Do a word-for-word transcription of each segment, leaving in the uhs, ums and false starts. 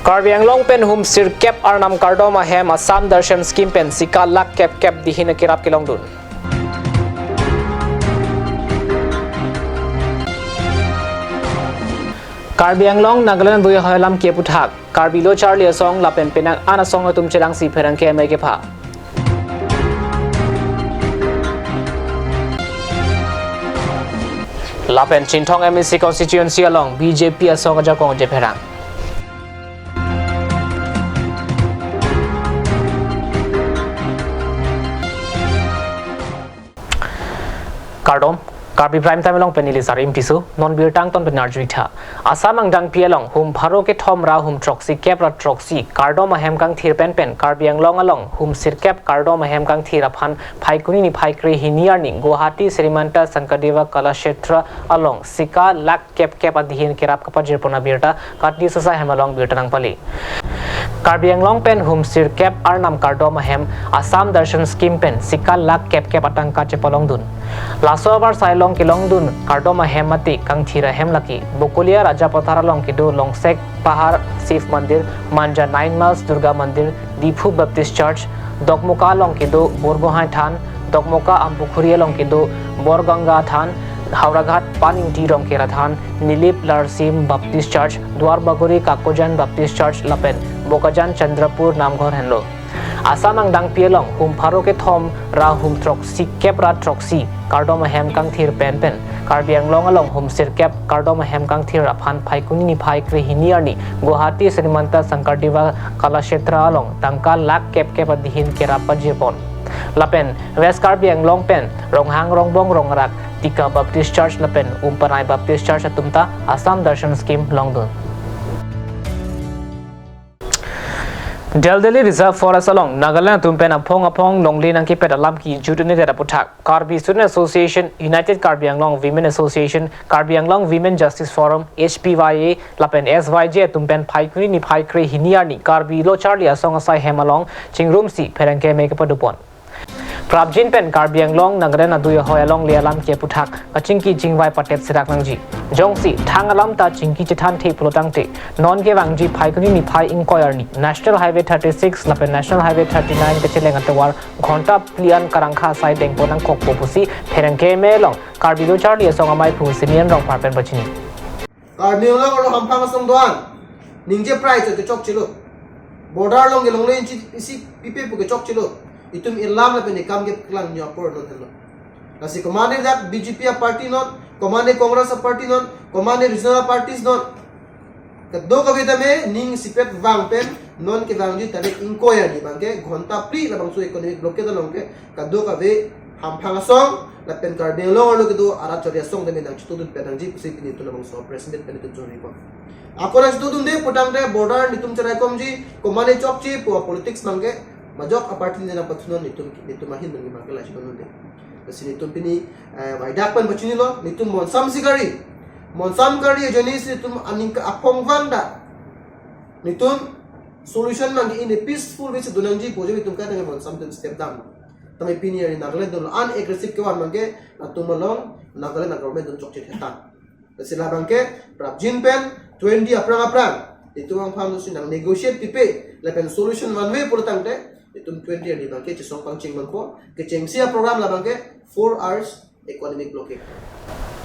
Karbi Anglong pen hum sirkep arnam kardom ahem Assam Darshan Scheme pen sika lakh kep kep dihin kerap kelongdun. Karbi Anglong Nagaland adui ahoi alam ke aputhak Karbi Lo Charli Asong lapen penang an asong atum chelangsi pherangke amei kepha. Lapen Chinthong M A C constituency along B J P asong ajakong je pherang. Kardom, Karbi Prime Time along pen neli Sarim Tisso, non birta angton pen arju-ik tha. Assam angdengpi along hum pharo kethom ra hum throksi kep ra throksi kardom ahem kangthir pen pen Karbi Anglong along hum sirkep kardom ahem kangthir aphan Phaikuni niphai kre hini arni Guwahati Srimanta Sankardev Kalakshetra along sika lakh kep kep adihin kerap kapajir pon abirta Katni Sosa hem along birta nangpale. Karbi Anglong pen hum sirkep arnam kardom ahem Assam Darshan Scheme pen sika lakh kep kep atangka chepalongdun. Laso avarsai along kelongdun kardom ahem mate kangthir ahem lake Bokolia Rajapathar along kedo Longsek Pahar Shiv Mandir, Manja Nine Miles Durga Mandir, Diphu Baptist Church, Dokmoka along kedo Borgohai Than, Dokmoka Ampukhuri along kedo Borganga Than, Howraghat Paningti Rongkera Than, Nilip Larsim Baptist Church, Duarbagori Kakojan Baptist Church lapen Bokajan Chandrapur Namghor henlo. Assam angdengpi along hum pharo kethom ra hum throksi kep ra throksi kardom ahem kangthir pen pen Karbi Anglong along hum sirkep kardom ahem kangthir aphan Phaikuni niphai kre hini arni Guwahati Srimanta Sankardev Kalakshetra along tangka lakh kep kep adihin kerap pajir pon. Lapen West Karbi Anglong pen Ronghang, Rongbong, Rongrak, Tika Baptist Church lapen Umpanai Baptist Church atum ta Assam Darshan Scheme longdun. Deldeli Reserve Forest along Nagaland atum pen aphong aphong longle nangkepet alam kejut un-edet aputhak Karbi Student Association, United Karbi Anglong Women Association, Karbi Anglong Women Justice Forum, H P Y A, lapen S Y J atum pen Phaikuni niphai kre hini arni Karbi Lo Charli Asong asai hem along chingrumsi pherangke amei kepadopon. Prapjin pen Karbi Anglong Nagaland adui ahoi alongle alam ke aputhak kachingki chingvai patet serak nangji. Jongsi thang alam ta chingki chethanthe pulotangte, non kevangji Phaikuni niphai ingkoi arni National Highway thirty-six lapen National Highway thirty-nine kacheleng atovar ghonta phli an karangkha asai dengpon nangkokpo pusi pherangke amei along Karbi Lo Charli Asong amaiphu Simeon Rongphar pen pachini. Karbi Anglong arlo hamphang asong do-an ningje prai chot kechokchelo. Border along kelongle inchi isi pipe pu kechokchelo. Itum irlam lapen ikam kepaklang ni apor non henlo. Lasi komatne dak B J P aparty non, komatne Congress aparty non, komatne regional parties non, kadokave tame ning isipet vang pen non kevangji tarik ingkoi arni abangke ghonta phli labangso economic blockade along ke kadokave hamphang asong lapen Karbi Anglong arlo kedo arat chari asong tame nangchitudun pen nangji pusi pini itum labangso press meet pen itum choripon. Ako nangchitudunde putangte border nitum cheraikomji, komatne chokche pu apolitics abangke majok aparty ne nangpathunon, nitum nitum ahin abangke lachitudunde. Lasi nitum pini, eh, waidak pen pachinilo, nitum monsam si kari. Monsam kari ajoine si nitum aning ke aphong vangda nitum solution abangke in a peaceful way si donangji pu ajoine nitum kaita monsam atum step down. Tame pini arni Nagaland atum an aggressive kevan abangke latum along Nagaland a-government atum chokche thetan. Lasi labangke prapjin pen twenty aphrang aphrang itum aphan si nang negotiate pipe lapen solution one way pulotangte itum twenty arni abangke chesong pangcheng manpo. Kechengsi aprogram labangke four hours economic blockade.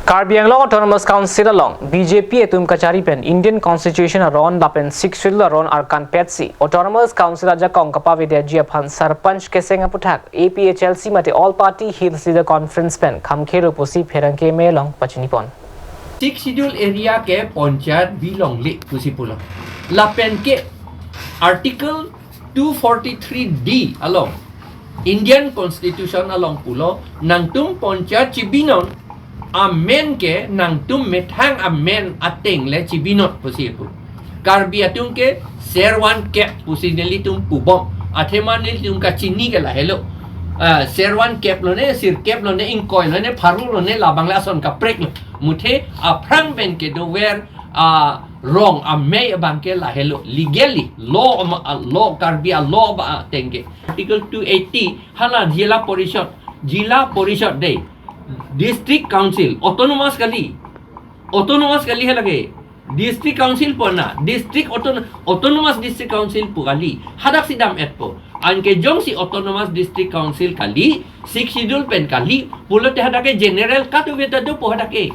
Karbi Anglong Autonomous Council along B J P atum kachari pen Indian Constitution aron lapen Sixth Schedule aron arkan petsi Autonomous Council ajakong kapavedetji aphan Sarpanch keseng aputhak A P H L C mate All Party Hills Leader Conference pen khamkhelo pusi pherangke amei along pachinipon. Sixth Schedule area ke panchayat bilongle pusi pulo. Lapen ke Article two forty-three D along Indian Constitution along pulo nangtum panchayat chibinon amen ke nangtum methang amen ateng le chibinon pusi pu. Karbi atum ke servan kep pusi nelitum pubom. Athema nelitum kachini ke lahelo. Ah, servan kep lone, sirkep lone, ingkoi lone, pharo lone, labang le ason kaprek lo. Muthe aphrang pen kedover arong amei abangke lahelo. Legally, law ama, ah, law Karbi a-law ba ateng ke. Article two eighty, hala Zilla Parishad, Zilla Parishad dei, District Council, Autonomous kali. Autonomous kali hala ke. District Council pu na, District Auton-, Autonomous District Council pu kali, hadak si dam-etpo. Anke jongsi Autonomous District Council kali, Sixth Schedule pen kali, pulote hadak ke general kadokave ta dopo hadak ke.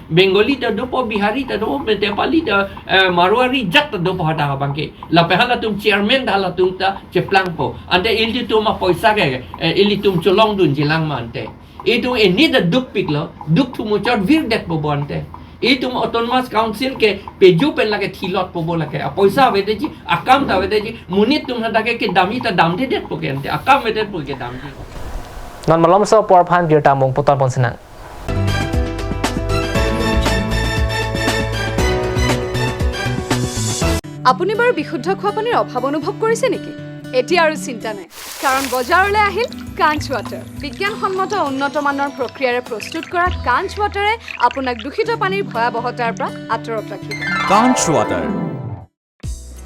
Bengali ta dopo, Bihari ta dopo, Nepali ta, eh, Marwari jat ta dopo hadak abang ke. Lapen halatum chairman ta halatum ta cheplangpo. Ante ilitum apoisa ke, eh, ilitum cholongdunji lang ma ante. Itum ini ta dukpiklo, duk thu muchot virdetpo bo ante. Itum Autonomous Council ke peju pen lake thilotpo bo lake. Apoisa avedetji, akam ta avedetji, monit atum hadak ke kedamji ta damdedetpo ke ante. Akam avedetpo kedamji. Non malomso apor aphan birta mung puton pon sinang. আপুনি বাৰু বিশুদ্ধ খোৱা পানীৰ অভাৱ অনুভৱ কৰিছে নেকি? এতিয়া আৰু চিন্তা নাই, কাৰণ বজাৰলৈ আহিল কাঞ্চ ৱাটাৰ। বিজ্ঞানসন্মত উন্নত মানৰ প্ৰক্ৰিয়াৰে প্ৰস্তুত কৰা কাঞ্চ ৱাটাৰে আপোনাক দূষিত পানীৰ ভয়াৱহতাৰ পৰা আঁতৰত ৰাখিব। কাঞ্চ ৱাটাৰ।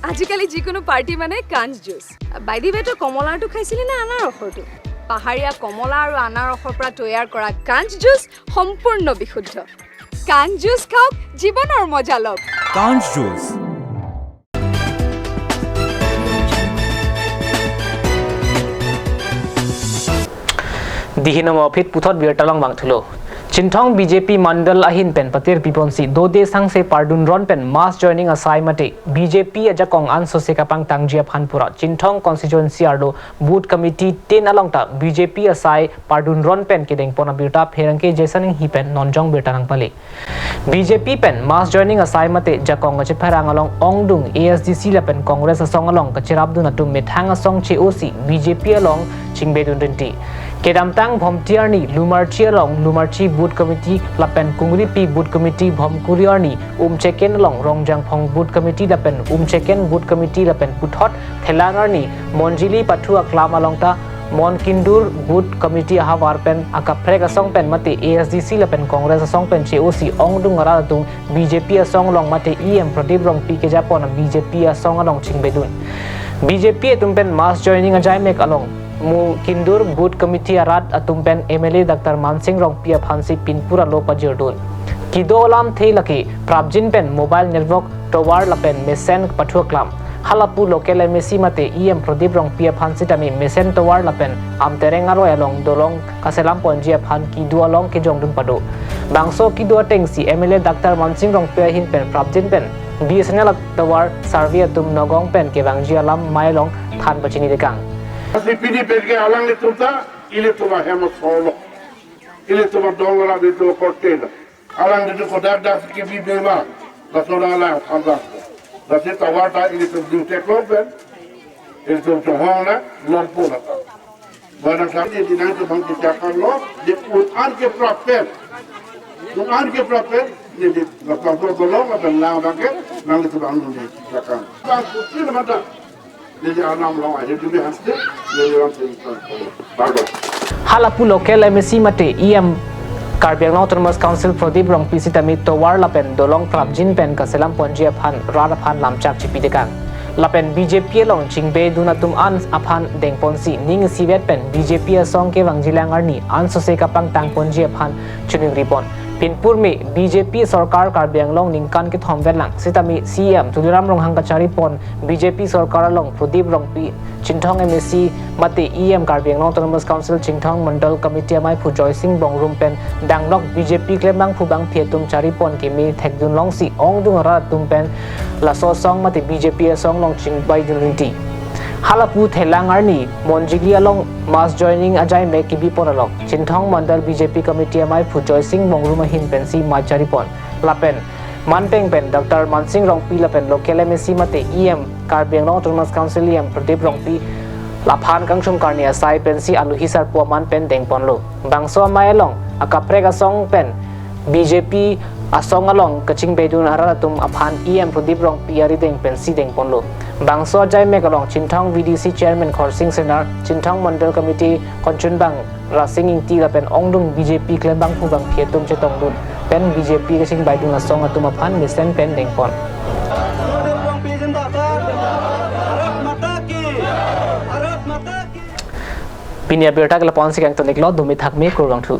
আজিকালি যিকোনো পাৰ্টি মানে কাঞ্চ জুচ। বাইদেৱেতো কমলাৰটো খাইছিলে নে আনাৰসৰটো? পাহাৰীয়া কমলা আৰু আনাৰসৰ পৰা তৈয়াৰ কৰা কাঞ্চ জুচ সম্পূৰ্ণ বিশুদ্ধ। কাঞ্চ জুচ খাওক, জীৱনৰ মজা লওক। কাঞ্চ juice. Dihino mo phit puthot birta along vangthulo. Chinthong B J P mandal ahin pen patir piponsi dode sangse pardun ron pen mass joining asai mate B J P ajakong ansose kapangtangji aphan pura Chinthong constituency arlo booth committee tin along ta B J P asai pardun ron pen kedeng pon abirta pherangke Jason Enghi pen nonjong birta nangpale. B J P pen mass joining asai mate jakong kachepherang along ongdung A S D C lapen Congress asong along kacherapdun atum methang asong che-osi B J P along chingbedun rinti. Kedamtang Bhomti arni Lumarchi along Lumarchi Booth Committee lapen Kungripi Booth Committee, Bhomkuri arni Umcheken along Rongjangphong Booth Committee lapen Umcheken Booth Committee lapen puthot Thelang arni Monjili Pathu Aklam along ta Monkindur Booth Committee ahavar pen akaprek asong pen mate A S D C lapen Congress asong pen che-osi ongdung arat atum B J P asong along mate E M Pradip Rongpi kejapon B J P asong along chingbedun. B J P atum pen mass joining ajaimek along Monkindur Booth Committee arat atum pen M L A Doctor Mansing Rongpi aphansi pinpur alo pajirdun. Kedo alamthe lake prapjin pen mobile network tower lapen mesen pathu aklam. Halapu local M A C mate E M Pradip Rongpi aphan sitame mesen tower lapen Amtereng aroi along dolong kaselam ponji aphan kedo along kejongdun pado. Bangso kedo atengsi M L A Doctor Mansing Rongpi ahin pen prapjin pen B S N L tower survey atum nogong pen kevangji alam amei along than pachini dekang. Kasi pini pen ke alanglitum ta, ilitum ahem asolo. Ilitum adong la ilitum korte la. Alanglitum kodak dak kebi bema. Laso alang than dak. Lasi tower ta ilitum ding teklong pen. Ilitum chonghong na, lompo na ta. Barang kali di nangtum bang kita kan lo, di un-an ke prapen. Un-an ke prapen, di, di, lapang to tolong, lapang lang bangke, nangtum bang nung di kita kan. Bang putri na mata. Di, di anam long aja, di, di haste, di, di lam sing kan. Bagus. Halapu local M A C mate E M Karbi Anglong Autonomous Council Pradip Rongpi sitame tower lapen dolong prapjin pen kaselam ponji aphan rat aphan lamchak chipi dekang. Lapen B J P along chingbedun atum an aphan dengponsi ning isivet pen B J P asong kevangjilang arni ansose kapangtang ponji aphan chiningripon. Pinpur me B J P sorkar Karbi Anglong ningkan kethom vetlang sitame C E M Tuliram Ronghang kacharipon B J P sorkar along Pradip Rongpi, Chinthong M A C mate E M Karbi Anglong Autonomous Council Chinthong Mandal Committee amaiphu Joysing Bongrung pen danglok B J P klembangphu bangphi atum charipon keme thekdun longsi ongdung arat atum pen laso asong mate B J P asong along chingbaidun rinti. Halapu Thelang arni Monjili along mass joining ajaimek kebipon along Chinthong Mandal B J P Committee amaiphu Joysing Bongrung ahin pensi mei charipon. Lapen manpeng pen Doctor Mansing Rongpi lapen local M A C mate E M Karbi Anglong Autonomous Council E M Pradip Rongpi laphan kangchum karni asai pensi aluhi sarpo aman pen dengponlo. Bangso amei along akaprek asong pen B J P asong along kachingbedun arat atum aphan E M Pradip Rongpi arideng pensi dengponlo. Bangso ajaimek along Chinthong V D C Chairman Khorsing Senar, Chinthong Mandal Committee konchunbang Rasing Ingti lapen ongdung B J P klembangphu bangphi atum chetongdun pen B J P kachingbaidun asong atum aphan mesen pen dengpon. Pini abirta ke lapu-an si kangton-iklo, dumi thakme, kurvangthu.